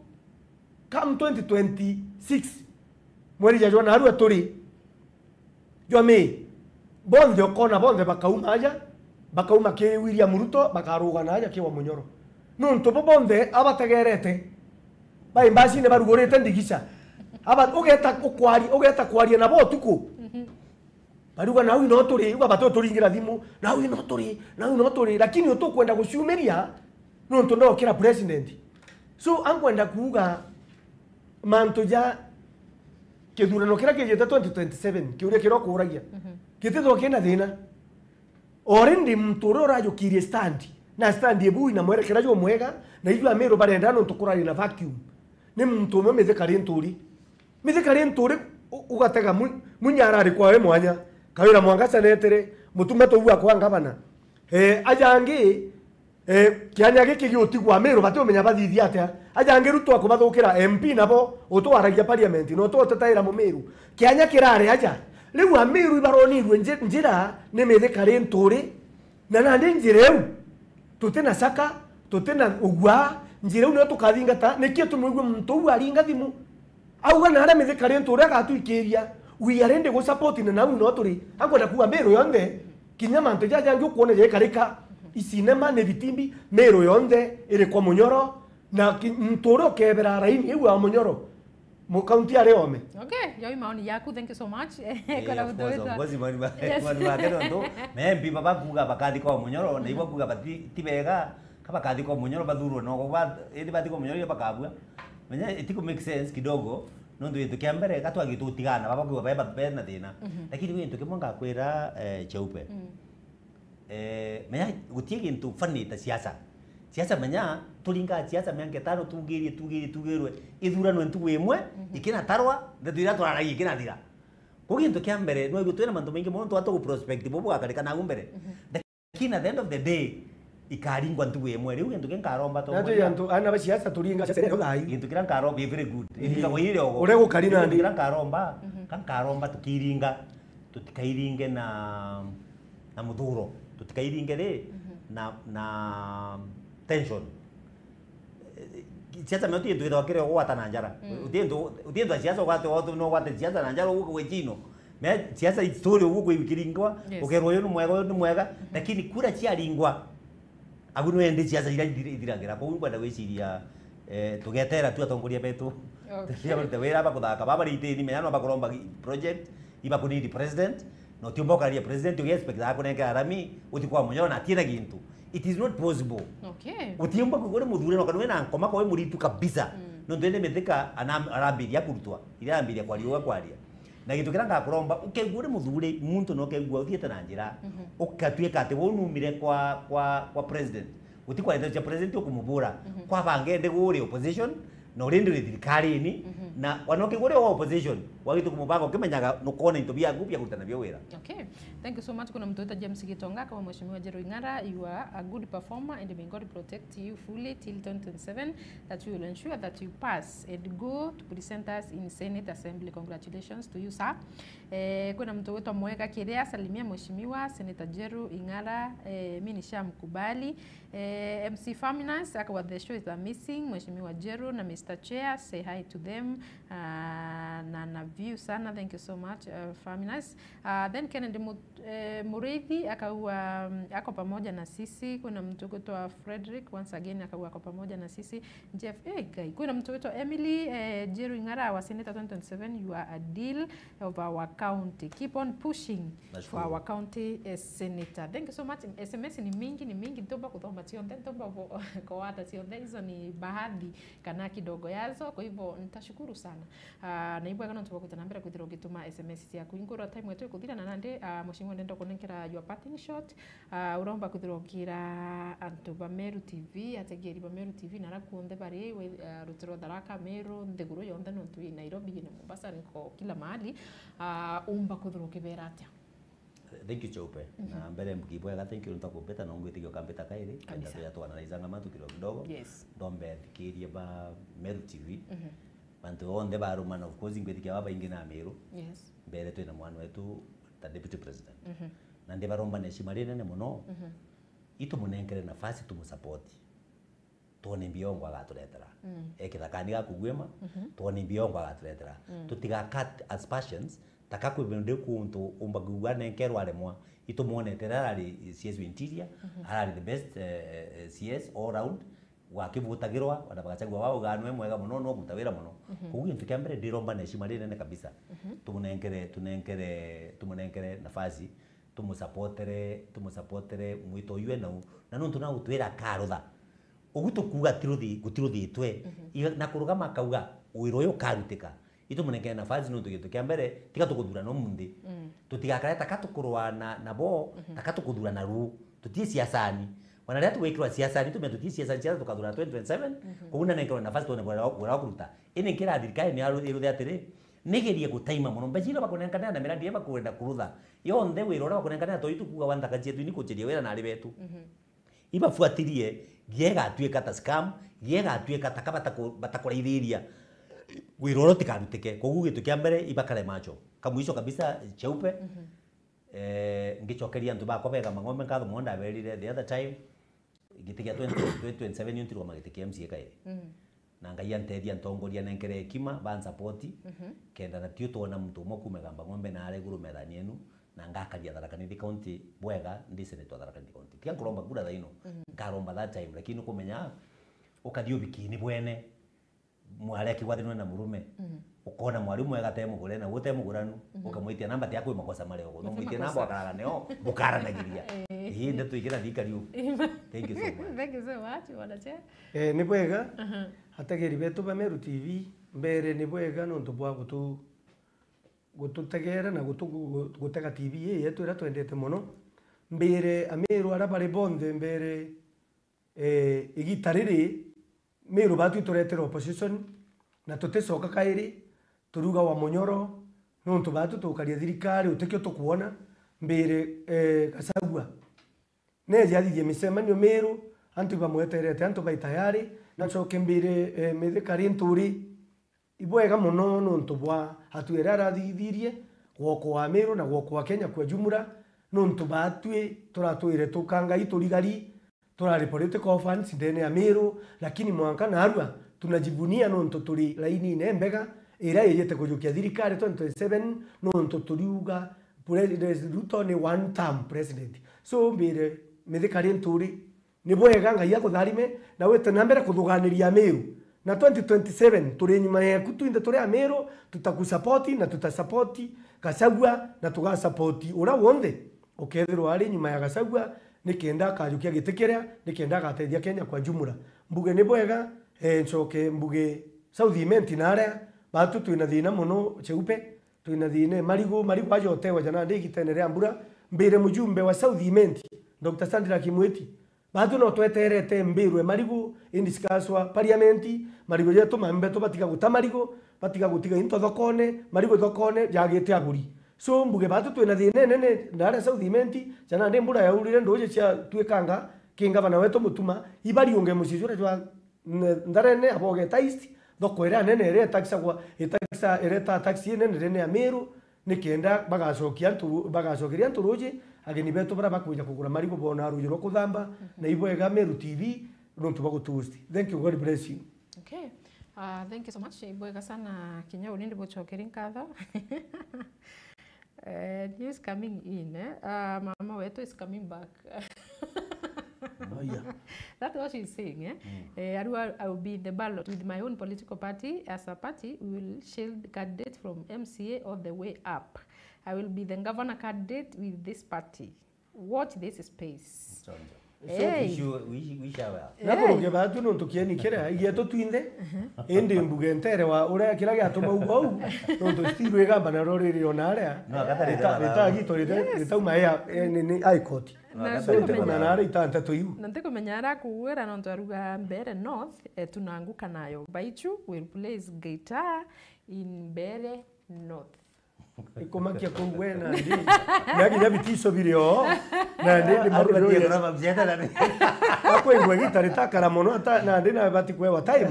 come twenty twenty-six, mweri ja jwa narua turi, jwa Mei, bonthe ukona bonthe bakauma aja, bakauma ki William Ruto, bakarugana aja ki wa Munyoro. Nontu bo bonthe abategerete, bai mbacine barugurite ndigica. Aba, ugeta ukwaria, ugeta kwaria nabo utuku. Bariuga, "Nau no turi," uga batu turingira thimu, "Nau no turi, nau no turi," lakini utukwenda guciumiria, nontu ndokira president. So, ankwenda kuuga mantu ja kithurano kiria kijite twenty twenty-seven, kiuria kiria ukuragia, gitithwa kina thina. Already muntu uria urajukirie stand, na stand ibu ina mwerekera jumwega, na iju Amiru barenda nontu kurari na vacuum. Ni muntu umwe Mithika Linturi. Mithika Linturi u-, ugatega mu-, Munya arari kwawe mwanya, Kawira Mwangaza netire, Mutuma Tugua kwa ngavana. Eh, aja angi, eh, kianya giki giutigwa Amiru batiumenya bathithia atia. Aja angi Ruto akubathukira M P nabo, utwaragia parliament, na utwotetaira Mumiru. Kianya kirari aja. Riu Amiru ibaronirue nji-, njira ni Mithika Linturi, na nandi njira iu, tuti na caka, tuti na ugua, njira iu niyo tukathingata, nikio tumwigue muntu uu aringa thimu. Auga na aria Mithika Linturi agatwikiria, we are ready gu support na nau no turi. Ankwenda kuuga Miru yonthe, kinya mantu jaja jangi ukwona jaikarika, icinema ni bitimbi, Miru yonthe iri kwa Munyoro, na ki-, muntu uria ukebera raini iu wa Munyoro, mu county ari ome. Okay, yo i maoni yaku, thank you so much. Eh, kwenda of course, gutwita. Of course, maoni ma-, yes, maoni make nontu, me M P baba kuuga bakathi kwa Munyoro, na ibo kuuga bati-, ti bega, ka bakathi kwa Munyoro bathurwe no, ba-, indi bathi kwa Munyoro iria bakabua. Menya, it could make sense kidogo, nontu gintu kia mbere, gatwagi tutigana, baba kuuga be, be na thina. Lakini gintu kimwe ngakwira, eh, Cheupe. Eh, menya, guti gintu funny ta siasa. Siasa, menya, turinga siasa miaka itano, tugirie, tugirie, tugirwe, ithuranwe ntugu imwe, ikinatarwa, ndeto iria turaragia ikinathira. Kuu gintu kia mbere, nwaigua twina mantu maingi mono, twatwa gu prospect bo bugakarika nau mbere. Lakini at the end of the day, ikaringwa ntugu imwe. Riu gintu kinkaromba to. Antu, ana ba siasa turinga siasa ino thai. Gintu kiria nkaromba, very good. Iringa kwa ile ogo. Uria gukari nandi. Gintu kiria nkaromba, ka nkaromba tukiringa, tutikairinge na, na muthuro. Tutikairinge ri, na, na tension. Eh, siasa meo ti gintu githagwa kiri ugwata na njara. Uti gintu, uti gintu ya siasa ugwate, no ugwate siasa na njara uguo kwi chino. Me siasa story uguo kwi kiringwa, yes, ukerwa uyu ni mwega, uyu ni mwega, lakini kura ciaringwa, agu niwe ndi siasa iria ithir-, ithiragira. Koguo nkwenda gwiciria, eh, tugetera tu atongoria betu. Okay. Turia baruta wira, bakuthaka, baba ritini, menya no bakuromba gi-, project, ibakunidi president, Na utiumba ukaria president ugi expect akunenkera rami, uti kwa munyoro na atina gintu. It is not possible. Okay. Utiumba kwigua uri muthuri na kana wina nkoma kwa wi muritu kabisa. Mm. Nontu indi Mithika ana-, arambiria kurutwa, iria arambiria kwaria uga kwaria. Na gintu kiria ngakuromba, ukegua uri muthuri, muntu na ukegua uthiete na njira, mhm, ukatuika ati we numire kwa, kwa, kwa president. Guti kwa ndeto cia president ukumubura. Mhm. Kwa bangende guri opposition, na urindi uri thirikarini, mhm, na wana ukigwa uri wa opposition, wagite kumubanga ukimenyaga nukwona into biaku bia kuruta nabio wira. Okay. Thank you so much. Kuna mtu wita James Gitonga, kama Mheshimiwa Njeru Ing'ara, you are a good performer and may God protect you fully till twenty twenty-seven, that you will ensure that you pass and go to present us in Senate Assembly. Congratulations to you, sir. Eh, kuna mtu witwa Mwega Kiria, salimia Mheshimiwa Senator Njeru Ing'ara, eh, mi nishamkubali. Eh, M C Faminas akawa, the show is amazing. Mheshimiwa Njeru na Mister Chair, say hi to them. Ah, na, na view sana, thank you so much, uh, Faminas. Ah, then Kennedy Mu-, eh, Muriithi akaua, mm, ako pamoja na sisi. Kuna mtu kuitwa Frederick, once again, akaua ako pamoja na sisi. Jeff, eh, guy, kuna mtu kuitwa Emily, eh, Njeru Ing'ara, our senator twenty twenty-seven, you are a deal of our county. Keep on pushing for, nashukuru, our county, eh, senator. Thank you so much. S M S ni mingi, ni mingi, ntiumba kuthoma cionthe, ntiumba ku-, kuwata cionthe. Hizo ni baadhi kana kidogo yazo, kwa hivyo nitashukuru sana. Ah, na ibwega nontu bwa gwita na mbere kwithirwa ugituma S M S ciaku. Ingurwa time yetu ikuthira na nandi, ah, Mheshimiwa ndenda kunenkera your parting shot. Ah, uromba kwithirwa ukira antu ba Meru T V, ategeri ba Meru T V, na ara kuonthe bari, we, ah, ruti rwa Tharaka, Meru, nthiguru yonthe, nontu i Nairobi, i na Mombasa, niko kila mahali. Ah, umba kwithirwa ukibera atia? Thank you, Cheupe. Mhm. Na mbere mbugi bwega, thank you nontu wa kumbita, na ungwitikia ukambita kairi, kenda kabisa, tuya twana na izanga matu kidogo kidogo. Yes. Ndombe thikirie ba Meru T V. Mhm. Bantu bonthe barumana, of course, ngwitikia babaingi na Meru. Yes. Mbere twina mwana wetu ta deputy president. Mhm. Na ndibaromba na heshima rinene muno. Mhm. Itumunenkere nafasi tumusapoti. Twone mbio ngo agaturetera. Mm. E kithakani ga kugwima, mhm, twone mbio ngo agaturetera. Mm. Tutiga cut aspersions, taka kwi ndi kuntu umba kugua nenkerwa aremwa. Itumwonete rira arari C S wa interior, mhm, arari the best, eh, eh, C S all round, wakivutagirwa, ona bagachagua wauga nwe mwega muno, no kuruta wira muno. Mhm. Koguo gintu kia mbere ndiromba na heshima rinene kabisa. Mhm. Tumunenkere, tunenkere, tumunenkere nafasi, tumusapotere, tumusapotere mwito uyu enau. Na nontu na gutwira akarutha. Ugu tukuuga ti ruthi-, gutiruthitwe. Mhm. Iga-, na kurugama akauga, wira uyu ukarutika. Itumunenkere nafasi nontu gintu kia mbere, tiga tukuthurana umunthi. Mm. Tutigakare taka tukurwana nabo, mhm, taka tukuthurana ruu. Tutii siasani. Wana riria tugwikirwa siasani, tumenya tutii siasani, siasa tukathurana twenty twenty-seven, mhm, koguo nanenkerwe nafasi twone bwega wa, bwega wa kuruta. Ini nkira thirikari ni aru-, iruthe atiri, nigerie gutaima muno. Mbeca iria bakunenkanira na miradi iria bakwenda kurutha, yonthe wira uria bakunenkanira, to itu kuuga wa nthaka cietu ini kuchiria wira na ari betu. Mhm. Ibafuatirie, gia igatuika ta scam, gia igatuika ta ka bataku-, batakuraithiria. Wira uria utikarutike. Koguo gintu kia mbere, ibakare macho. Kamwisho kabisa, Cheupe, mhm, eh, ngicokeria antu bakwa bega Mang'ombe nkatho mono, ndaberire the other time, giti gia twenty, twenty twenty-seven ntirugama giti kia M C A kairi. Mm. Na Ngai antethia, ntongoria, nenkere hekima, bansapoti, mhm, kenda na tio twona muntu umwe kuuma Igamba Ng'ombe na aria iguru methani yenu, na ngakaria Tharaka Nithi County bwega, ndi senator wa Tharaka Nithi County. Tiga nkuromba kura thaino, mhm, nkaromba that time, lakini nukumenya ukathi ubikini bwene, mwari akigwathinwe na murume, mhm, ukona mwari umwega te mugure na ute muguranu, mhm, ukamwitia namba, tia kwi makosa mari ugu, no mwitie namba, makosa, wakaragane o, bukaranagiria. Eh. Ii, ndeto ikira thikari u. Ima. Thank you so much. Thank you so much, Bwana Chair. Eh, ni bwega. Aha. Ategeri betu ba Meru T V, mbere ni bwega nontu bwa gutu-, gututegera na gutu-, gu-, gutega T V ii yetu iria twendete mono. Mbere Ameru aria bari bonthe mbere, eh, igita riri, Meru batu ituretera opposition, na tuticoka kairi, turiuga wa munyoro, nontu batu tukaria thirikari, utikio tukwona, mbere, eh, Gachagua. Neeje athithie micemanio Meru, antu ibamweterete, antu bai tayari, na ncoke mbire, eh, Mithika Linturi. Ibwega mono nontu bwa hatua iria arathithirie, gwokoa Meru na gwokoa Kenya kwa jumla, nontu batwi turatwire tukangai turigari, turari political orphans ndene ya Meru, lakini mwanka narua tunajivunia nontu turi lainine mbega iria ijite kujukia thirikari twenty twenty-seven, nontu turiuga President Ruto ni one term president. So, mbire Mithika Linturi, ni bwega Ngai akutharime na wite na mbere kuthuganiria Meru. Na twenty twenty-seven, turi nyuma yeku twinthe turi Amiru, tutakusapoti na tutasapoti Gachagua na tugasapoti uria wonthe ukethirwa ari nyuma ya Gachagua, nikenda akajukia giti kiria, nikenda agatethia Kenya kwa jumla. Mbuge ni bwega, eh, ncoke mbuge South Imenti na aria, batu twina thina mono Cheupe, twina thina marigu, marigu aja utegwa jana ndi igitene ria mbura, mbire mujumbe wa South Imenti, Doctor Sandra Kimweti, Batu no tweterete mbirwe marigu indiscusswa parliament, marigu jetu mambe tu batiga guta marigu, batiga gutiga into thokone, marigu thokone jagite aguri. So mbuge batu twina thina inene na aria South Imenti, jana ndi mbura yaurire nduji cia twikanga ki ngavana wetu Mutuma, ibariunge mucii juria jwa n-, Ntharene aboge taxi, thoko iria nene iria itaxagwa, itaxa-, ireta taxi inene nene ya Miru, nikenda bagacokia antu, bagacokeria antu ruji, ageni betu baria bakwija kugura marigu bona ruji rwa kuthamba, na ibwega Meru T V, nontu bwa gutuhost. Thank you, God bless you. Okay. Uh, thank you so much. Ibwega sana kinya uni ndi bucokeri nkatho. Eh, news coming in, eh? Uh, mama wetu is coming back. Oh, yeah. That's what she's saying, eh? Eh, Arua, I will be in the ballot with my own political party. As a party, we will shield candidates from M C A all the way up. I will be the governor candidate with this party. Watch this space. Chonjo. Hey. We shall, we, we shall well. Na kuruge batu nontu kieni kiria gietu twinthe, indi mbuge ntere wa uria kiria giatuma uga uu, nontu still igamba na ruriri ona aria. No, akatari rita, rita gito rita, ritauma ya, eh, ni, ni High Court. Na so ntikumenya na aria itantatu iu. Na ntikumenya aria akugwira nontu aruga Mbeere North, eh, tunanguka nayo. Baichu will plays guitar in Mbeere North. Ikumakia kuu we nandi. Na kinya bitiso biri o. Nandi ni marujo ya. Akwengwe gitari takara mono ata nandi na bati kwewa time.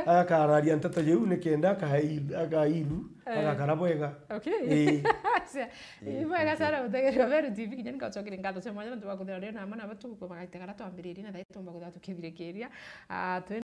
Akararia nteto jiu nikenda akailu, akailu, agakara bwega. Okay. Ii. Ibwega sana mutegeri wa Meru T V, kinya nikacokire ngatho cia mwanya nontu wa kuthira rio na amwe na batuku kwa magaita gara twambiririe na thai tumba kuthira tukithirikiria. Ah, twina